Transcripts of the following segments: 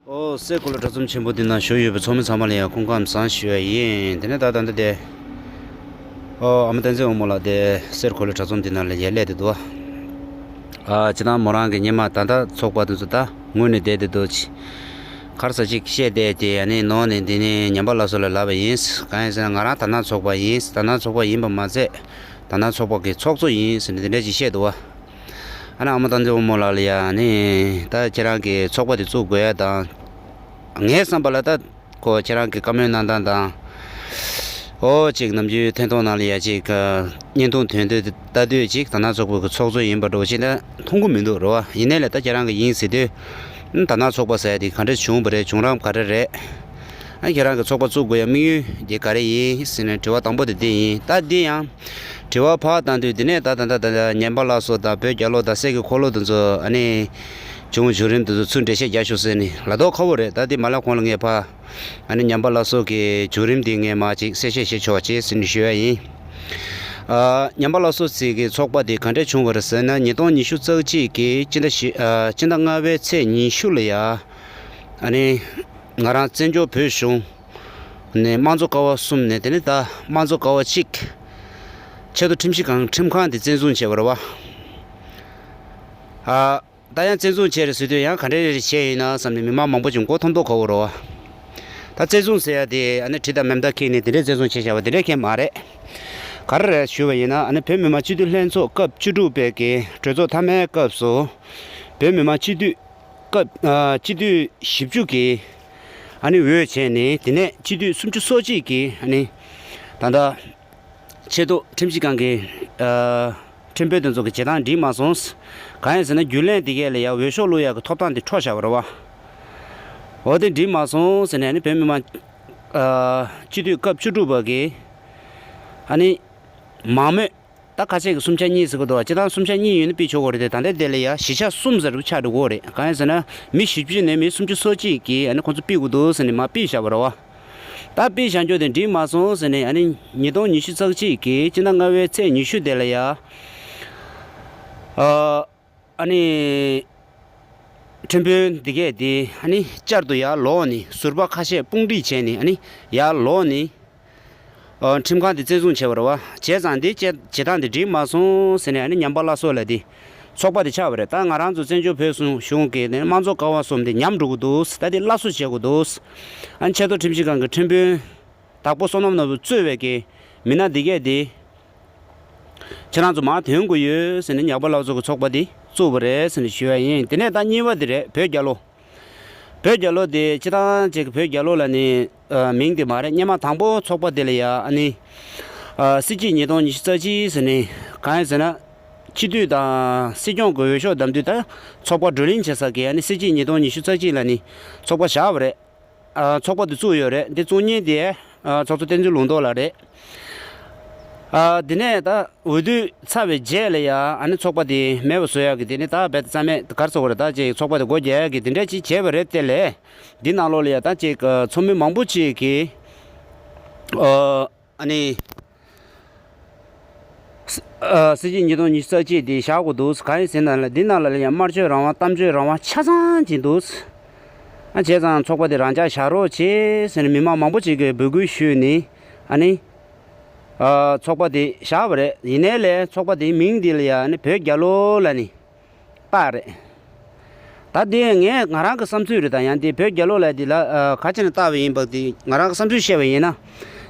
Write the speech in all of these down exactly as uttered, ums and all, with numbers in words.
ཨོ། སའི་གོ་ལའི་དྲ་ཚོམས་ཆེན་པོ་འདི་ནང་བཞུགས་ཡོད་པའི་ཚོགས་མི་ཚང་མ་ལ་ཡང་སྐུ་ཁམས་བཟང་ཞུ་ཡ་ཡིན། དེ་ནས་ད་ད་ལྟ་དེ། ཨོ། ཨ་མ་བསྟན་འཛིན་དབང་མོ་ལགས་དེ་སའི་གོ་ལའི་དྲ་ཚོམས་འདི་ནང་ལ་ཡར་སླེབས་བསྡད་འདུག་ཨ། སྤྱིར་བཏང་མོ་རང་གི་སྔོན་མ་ད་ལྟ་ཚོགས་པ་དེ་ཚོ་ད་ངུས་ནས་བསྡད་བསྡད་འདུག་ག་རེ་ཟེར་ཅིག་བཤད་བསྡད་དེ། ཨ་ནི་ནང་ནས་འདི་ནས་ཉམས་པ་སླར་གསོ་ལ་ལབ་པ་ཡིན། གང་ཡིན་ཟེར་ན་ང་རང་དར་ནག་ཚོགས་པ་ཡིན། དར་ནག་ཚོགས་པ་ཡིན་པ་མ་ཚད་དར་ནག་ཚོགས་པ་གི་ཚོགས་གཙོ་ཡིན་ཟེར་ནས་དེ་འདྲ་ཅིག་བཤད་འདུག་བ། ཨ་ནི་ཨ་མ་བསྟན་འཛིན་དབང་མོ་ལགས་ལ་ཡ། ཨ་ནི་ད་ཁྱེད་རང་གི་ཚོགས་པ་དེ་བཙུགས་དགོས་ཡ་དང་། ངའི་བསམ་པ་ལ་ད་ཁོ་ཁྱེད་རང་གི་བཀའ་མོལ་གནང་སྟངས་དང་། ཨོ་ཅིག་ནམ་རྒྱུན་ཐད་གཏོང་ནང་ལ་ཡ་ཅིག་བརྙན་ཐུང་ཐོན་དུས་ལྟ་དུས་ཅིག་དར་ནག་ཚོགས་པ་གི་ཚོགས་གཙོ་ཡིན་པ་འདྲ་བོ་ཅིག་ད་མཐོང་གི་མི་འདུག་རེད་བ། ཡིན་ནའི་ལས་ད་ཁྱེད་རང་གི་ཡིན་ཟེར་དུས། ཨ། དར་ནག་ཚོགས་པ་ཟེར་ཡ་དེ་ག་འདྲ་བྱུང་བ་རེད། བྱུང་རིམ་ག་རེ་རེད། ཨ། ཁྱེད་རང་གི་ཚོགས་པ་བཙུགས་དགོས་ཡ་དམིགས་ཡུལ་དེ་ག་རེ་ཡིན་ཟེར་ནས་དྲི་བ་དང་པོ་དེ་འདི་ཡིན། ད་འདི་ཡང་དྲི་བ་ཕར་བཏང་དུས་འདི་ནས་ད་ད་ད་ད་ཉམས་པ་སླར་གསོ་དང་བོད་རྒྱལ་ལོ་དང་སྲས་ཀྱི་འཁོར་ལོ་དེ་ཚོ། ཨ་ནི་བྱུང་བྱུང་རིམ་དེ་ཚོ་ཚུར་འགྲེལ་བཤད་རྒྱག་ཤོག་ཟེར་ནས་ལབ་མདོག་ཁ་པོ་རེད། ད་འདི་མ་ལབ་གོང་ལ་ངས་ཕར། ཨ་ནི་ཉམས་པ་སླར་གསོ་གི་བྱུང་རིམ་འདི་ངས་མར་ཅིག་གསལ་བཤད་བྱེད་ཆོག་ཅེས་ཟེར་ནས་ཞུ་ཡ་ཡིན། ཨ། ཉམས་པ་སླར་གསོ་ཟེར་གི་ཚོགས་པ་འདི་ག་འདྲས་བྱུང་བ་རེད་ཟེར་ན། ཉིས་སྟོང་ཉི་ཤུ་རྩ་གཅིག་གི་སྤྱི་ཟླ་བཞི། ཨ། སྤྱི་ཟླ་ལྔ་པའི་ཚེས་ཉི་ཤུ་ལ་ཡ། ཨ་ནི་ང་རང་བཙན་བྱོལ་བོད་གཞུང་ནས་དམངས་གཙོ་ཀ་བ་གསུམ་ནས། དེ་ནས་ད་དམངས་གཙོ་ཀ་བ་གཅིག་ཆེས་མཐོ་ཁྲིམས་ཞིབ་ཁང་ཁྲིམས་ཁང་དེ་བཙན་བཟུང་བྱས་པ་རེད་བ། ཨ། ད་ཡང་བཙན་བཟུང་བྱས་རེད་ཟེར་དུས་ཡང་ག་འདྲ་རེ་རེ་བྱས་ཡིན་ན་བསམ་ནས་མི་མང་མང་པོ་ཅིག་མགོ་འཐོམ་མདོག་ཁ་པོ་རེད་བ། ད་བཙན་བཟུང་ཟེར་ཡ་དེ་ཨ་ནི་གྲི་དང་མེ་མདའ་འཁྱེར་ནས་དེ་འདྲས་བཙན་བཟུང་བྱས་བཞག་པ་དེ་འདྲས་གང་ཡང་མ་རེད། ག་རེ་རེད་ཞུས་པ་ཡིན་ན། ཨ་ནི་བོད་མི་མང་སྤྱི་འཐུས་ལྷན་ཚོགས་སྐབས་བཅུ་དྲུག་པའི་གི་གྲོས་ཚོགས་མཐའ་མའི་སྐབས་སུ། བོད་མི་མང་སྤྱི་འཐུས་སྐབས། ཨ། སྤྱི་འཐུས་བཞི་བཅུ་གིས་ཨ་ནི་འོས་བྱས་ནས། དེ་ནས་སྤྱི་འཐུས་སུམ་ཅུ་སོ་གཅིག་གིས་ཨ་ནི་ད་ལྟ་ཆེས་མཐོ་ཁྲིམས་ཞིབ་ཁང་གི། ཨ། ཁྲིམས་དཔོན་དེ་ཚོ་གི་བྱེད་སྟངས་འགྲིག་མ་སོང་། གང་ཡིན་ཟེར་ན་རྒྱུན་ལས་དེ་གས་ལ་ཡ་འོས་ཤོག་བླུག་ཡ་གི་ཐོབ་ཐང་དེ་འཕྲོག་བཞག་པ་རེད་བ། འོ་དེ་འགྲིག་མ་སོང་ཟེར་ནས། ཨ་ནི་བོད་མི་མང་། ཨ། སྤྱི་འཐུས་སྐབས་བཅུ་དྲུག་པ་གིས་ཨ་ནི་མང་མོས། ད་ཁ་ཤས་ཀྱིས་སུམ་ཆ་གཉིས་ཟེར་གི་འདུག་བ། སྤྱིར་བཏང་སུམ་ཆ་གཉིས་ཡོད་ན་ཕུད་ཆོག་གི་རེད་དེ། ད་ལྟའི་དེ་ལ་ཡ་བཞི་ཆ་གསུམ་ཟེར་བ་ཆགས་འགྲོ་གི་རེད། གང་ཡིན་ཟེར་ན་མི་བཞི་བཅུ་ནས་མི་སུམ་ཅུ་སོ་གཅིག་གིས་ཨ་ནི་ཁོང་ཚོ་ཕུད་དགོས་འདུག་ཟེར་ནས་མར་ཕུད་བཞག་པ་རེད་བ། ད་ཕུད་བཞག་རྒྱུ་དེ་འགྲིག་མ་སོང་ཟེར་ནས། ཨ་ནི་ཉིས་སྟོང་ཉི་ཤུ་རྩ་གཅིག་གི་སྤྱི་ཟླ་ལྔ་པའི་ཚེས་ཉི་ཤུ་དེ་ལ་ཡ། ཨ། ཨ་ནི་ཁྲིམས་དཔོན་འདི་གས་དེ་ཨ་ནི་བསྐྱར་དུ་ཡར་ལོག་ནས་ཟུར་པ་ཁ་ཤས་དཔུང་སྒྲིག་བྱས་ནས། ཨ་ནི་ཡར་ལོག་ནས། ཨ། ཁྲིམས་ཁང་དེ་བཙན་བཟུང་བྱས་པ་རེད་བ། བྱས་ཙང་དེ་བྱེད་བྱེད་སྟངས་དེ་འགྲིག་མ་སོང་ཟེར་ནས། ཨ་ནི་ཉམས་པ་སླར་གསོ་ལབ་དེ་ཚོགས་པ་དེ་ཆགས་པ་རེད། ད་ང་རང་ཚོ་བཙན་བྱོལ་བོད་གཞུང་གི་ནས་དམངས་གཙོ་ཀ་བ་གསུམ་དེ་ཉམས་འགྲོ་གི་འདུག་ད་དེ་སླར་གསོ་བྱེད་དགོས་འདུག་ཨ་ནི་ཆེས་མཐོ་ཁྲིམས་ཞིབ་ཁང་གི་ཁྲིམས་དཔོན་དྭགས་པོ་བསོད་ནམས་ནོར་བུ་གཙོས་པའི་གི་མི་སྣ་འདི་གས་དེ། ཁྱེད་རང་ཚོ་མར་ཐོན་དགོས་ཡོད་ཟེར་ནས་ཉམས་པ་སླར་གསོ་གི་ཚོགས་པ་འདི་བཙུགས་པ་རེད་ཟེར་ནས་ཞུ་ཡ་ཡིན། དེ་ནས་ད་གཉིས་པ་འདི་རེད། བོད་རྒྱལ་ལོ། བོད་རྒྱལ་ལོ་འདི་སྤྱིར་བཏང་ཅིག་བོད་རྒྱལ་ལོ་ལབ་ནས། ཨ། མིང་དེ་མ་རེད། སྔོན་མ་དང་པོ་ཚོགས་པ་འདི་ལ་ཡ་ཨ་ནི། ཨ། སྲིད་སྤྱི་ཉིས་སྟོང་ཉི་ཤུ་རྩ་གཅིག་ཟེར་ནས། གང་ཡིན་ཟེར་ན། སྤྱི་འཐུས་དང་སྲིད་སྐྱོང་གི་འོས་ཤོག་བདམས་དུས། ད་ཚོགས་པ་བགྲོ་གླེང་བྱེད་ས་གི་ཨ་ནི་སྲིད་སྤྱི་ཉིས་སྟོང་ཉི་ཤུ་རྩ་གཅིག་ལབ་ནས་ཚོགས་པ་བཞག་པ་རེད། ཨ། ཚོགས་པ་དེ་བཙུགས་ཡོད་རེད། འདི་བཙུགས་མཁན་དེ། ཨ། ཚོགས་གཙོ་བསྟན་འཛིན་ལུང་རྟོགས་ལགས་རེད། ཨ། དེ་ནས་ད་འོས་བསྡུ་ཚར་བའི་རྗེས་ལ་ཡ་ཨ་ནི་ཚོགས་པ་དེ་མེད་པ་བཟོ་ཡག་གི། དེ་ནས་ད་རྦད་དེ་རྩ་མེད་ག་རེ་ཟེར་དགོས་རེད། ད་ཅིག་ཚོགས་པ་དེ་སྒོ་རྒྱག་ཡག་གི་དེ་འདྲ་ཅིག་བྱས་པ་རེད། དེ་ལས་འདི་ནང་ལོགས་ལ་ཡ་ད་ཅིག་ཨ། ཚོགས་མི་མང་པོ་ཅིག་གིས། ཨ། ཨ་ནི། ཨ། སྲིད་སྤྱི་ཉིས་སྟོང་ཉི་ཤུ་རྩ་གཅིག་དེ་བཞག་དགོས་འདུག་གང་ཡིན་ཟེར་ན་ལ། འདི་ནང་ལ་ཡང་སྨྲ་བརྗོད་རང་དབང་། གཏམ་བརྗོད་རང་དབང་ཆ་ཚང་ཅིག་འདུག་ཨ། བྱས་ཙང་ཚོགས་པ་དེ་རང་འཇགས་བཞག་རོགས་བྱེད་ཟེར་ནས་མི་མང་མང་པོ་ཅིག་གིས་འབོད་སྐུལ་ཞུས་ནས། ཨ་ནི། ཨ། ཚོགས་པ་དེ་བཞག་པ་རེད། ཡིན་ནའི་ལས་ཚོགས་པ་དེའི་མིང་འདི་ལ་ཡང་ཨ་ནི་བོད་རྒྱལ་ལོ་ལབ་ནས་བཏགས་རེད། ད་དེ་ངས་ང་རང་གི་བསམ་ཚུལ་རེད། ད་ཡང་དེ་བོད་རྒྱལ་ལོ་ལབ་དེ་ལ། ཨ། ག་ཅི་ནས་བཏགས་པ་ཡིན་པ་དེ་ང་རང་གི་བསམ་ཚུལ་བཤད་པ་ཡིན་ན།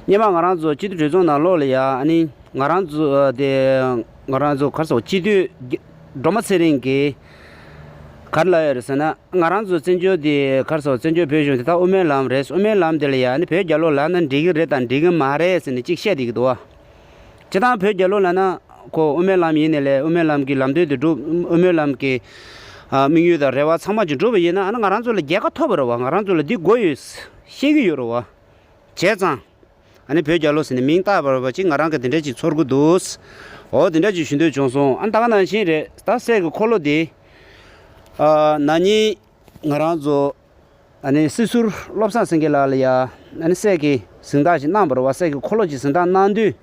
སྔོན་མ་ང་རང་ཚོ་སྤྱི་འཐུས་གྲོས་ཚོགས་ནང་ལོགས་ལ་ཡ་ཨ་ནི་ང་རང་ཚོ། ཨ། དེ་ང་རང་ཚོ་ག་རེ་ཟེར། སྤྱི་འཐུས་སྒྲོལ་མ་ཚེ་རིང་གིས་ག་རེ་ལབ་ཡོད་རེད་ཟེར་ན། ང་རང་ཚོ་བཙན་བྱོལ་དེ་ག་རེ་ཟེར། བཙན་བྱོལ་བོད་གཞུང་དེ་ད་དབུ་མའི་ལམ་རེད། དབུ་མའི་ལམ་དེ་ལ་ཡ་ཨ་ནི་བོད་རྒྱལ་ལོ་ལབ་ན་འགྲིག་གི་རེད་དང་འགྲིག་གི་མ་རེད་ཟེར་ནས་ཅིག་བཤད་བསྡད་ཀྱི་འདུག་བ། སྤྱིར་བཏང་བོད་རྒྱལ་ལོ་ལབ་ན་ཁོ་དབུ་མའི་ལམ་ཡིན་ནའི་ལས། དབུ་མའི་ལམ་གྱི་ལམ་སྟོན་དེ་སྒྲུབ། དབུ་མའི་ལམ་གྱི། ཨ། དམིགས་ཡུལ་དང་རེ་བ་ཚང་མ་ཅིག་འགྲུབ་པ་ཡིན་ན། ཨ་ནི་ང་རང་ཚོ་ལ་རྒྱལ་ཁ་ཐོབ་པ་རེད་བ། ང་རང་ཚོ་ལ་འདི་དགོས་ཡོད་ཤེས་ཀྱི་ཡོད་རེད་བ། བྱས་ཙང་ཨ་ནི་བོད་རྒྱལ་ལོ་ཟེར་ནས་མིང་བཏགས་པ་རེད་བ། ཅིག་ང་རང་གི་དེ་འདྲ་ཅིག་ཚོར་གྱི་འདུག་འོ་དེ་འདྲ་ཅིག་ཞུ་འདོད་བྱུང་སོང་། ཨ་ནི་ད་ག་ནང་བཞིན་རེད། ད་སྲས་ཀྱི་འཁོར་ལོ་དེ། ཨ། ན་ནིང་ང་རང་ཚོ་ཨ་ནི་སྲིད་ཟུར་བློ་བཟང་སེང་གེ་ལགས་ལ་ཡ་ཨ་ནི་སྲས་ཀྱི་གཟེངས་རྟགས་ཤིག་གནང་བ་རེད་བ། སྲས་ཀྱི་འཁོར་ལོ་ཅིག་གཟེངས་རྟགས་གནང་དུས།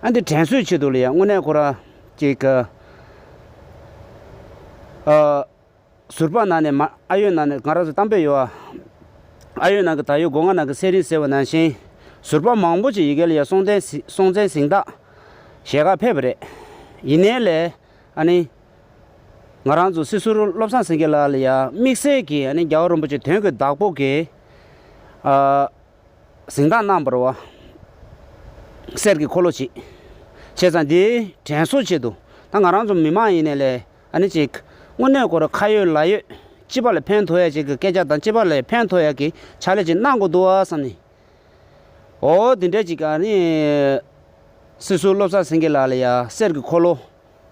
ཨ། འདི་དྲན་གསོའི་ཆེད་དུ་ལ་ཡ་དངོས་གནས་ཁོ་རང་ཅིག་ཨ། ཟུར་པ་ནང་ནས་མ་ཨ་ཡོད་ནང་ནས་ང་རང་ཚོ་གཏམ་དཔེ་ཡོད་ཨ། ཨ་ཡོད་ནང་གི་ད་ཡོད་སྒོ་ང་ནང་གི་གསེར་རིན་ཟེར་བ་ནང་བཞིན། ཟུར་པ་མང་པོ་ཅིག་ཡི་གེ་ལ་ཡ་སྲོང་བཙན་སྲོང་བཙན་གཟེངས་རྟགས་ཞལ་ཁ་ཕེབས་པ་རེད། ཡིན་ནའི་ལས་ཨ་ནི། ང་རང་ཚོ་སྲིད་ཟུར་བློ་བཟང་སེང་གེ་ལགས་ལ་ཡ་དམིགས་བསལ་གྱི་ཨ་ནི་རྒྱལ་བ་རིན་པོ་ཆེ་དོན་གྱི་བདག་པོ་གི་ཨ་གཟེངས་རྟགས་གནང་བ་རེད་བ། གསེར་གྱི་འཁོར་ལོ་ཅིག་བྱས་ཙང་འདིའི་དྲན་གསོ་ཆེད་དུ་ད་ང་རང་ཚོ་མི་མང་ཡིན་ནའི་ལས་ཨ་ནི་ཅིག་དངོས་གནས་ཁོ་རང་ཁ་ཡོད་ལག་ཡོད་སྤྱི་པ་ལ་ཕན་ཐོགས་ཡ་ཅིག་གི་སྐད་ཆ་དང་སྤྱི་པ་ལ་ཕན་ཐོགས་ཡ་གི་ཕྱག་ལས་ཅིག་གནང་དགོས་འདུག་ཨ་བསམ་ནས། འོ་འདི་འདྲ་ཅིག་ཨ་ནི། སྲིད་ཟུར་བློ་བཟང་སེང་གེ་ལགས་ལ་ཡ་གསེར་གྱི་འཁོར་ལོ་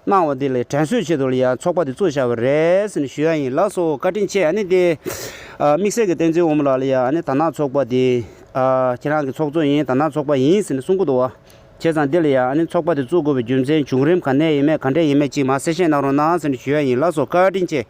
གནང་བ་འདི་ལ་དྲན་གསོའི་ཆེད་དུ་ལ་ཡ་ཚོགས་པ་འདི་བཙུགས་བཞག་པ་རེད་ཟེར་ནས་ཞུ་ཡ་ཡིན་ལགས་སོ། བཀའ་དྲིན་ཆེ། ཨ་ནི་དེ་དམིགས་བསལ་གྱི་བསྟན་འཛིན་དབང་མོ་ལགས་ལ་ཡ་ཨ་ནི་དར་ནག་ཚོགས་པ་འདི་ཁྱེད་རང་གི་ཚོགས་གཙོ་ཡིན། དར་ནག་ཚོགས་པ་ཡིན་ཟེར་ནས་གསུང་གི་འདུག་བ། བྱས་ཙང་འདི་ལ་ཡ་ཨ་ནི་ཚོགས་པ་འདི་བཙུགས་དགོས་པའི་རྒྱུ་མཚན་བྱུང་རིམ་ག་ནས་ཡིན་མེད་ག་འདྲས་ཡིན་མེད་ཅིག་མར་གསལ་བཤད་གནང་རོགས་གནང་ཟེར་ནས་ཞུ་ཡ་ཡིན་ལགས་སོ། བཀའ་དྲིན་ཆེ།